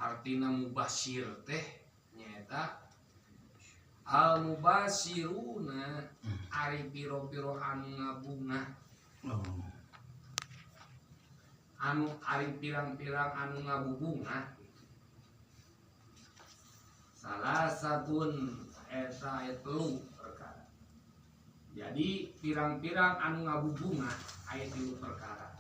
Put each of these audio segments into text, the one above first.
Artina mubasir teh nyaeta al mubasiruna ari piro-piro anu ngabungah anu ari pirang-pirang anu ngabubungah salah satun eta aya telu perkara. Jadi pirang-pirang anu ngabubungah aya tilu perkara.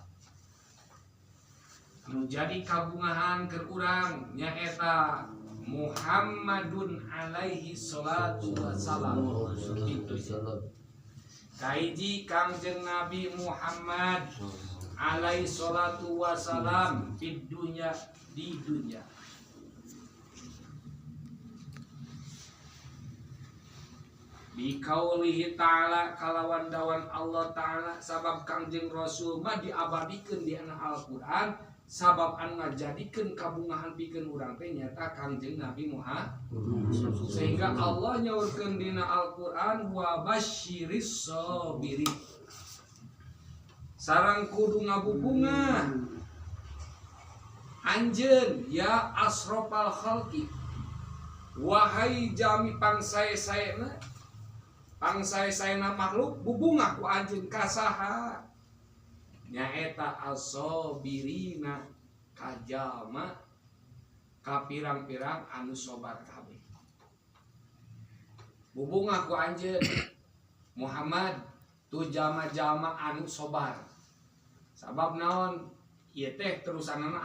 Nu jadi kabungahan keur urang nyaeta Muhammadun alaihi salatu wassalam. Itu kaiji Kangjeng Nabi Muhammad alaihi salatu wassalam fid dunya, di dunya. Bikaulihi ta'ala kalawan dawan Allah ta'ala sabab Kangjeng Rasul mah diabadikeun di ana Al-Qur'an sabab anu ngajadikeun kabungahan pikeun urang teh nyaeta Kangjeng Nabi Muhammad sehingga Allah nyaurkeun dina Al-Qur'an wa basyiris sabirin sareng kudu ngabubungah anjeun ya asrofal khalqi wahai jami pangsae-saena pangsae-saena makhluk bubungah ku anjeun kasaha nyaeta as-sabirina kajama kapirang-pirang anu sobar kabeh bubungah ku anjeun Muhammad tu jama-jama anu sobar sabab naon ieu teh terusanana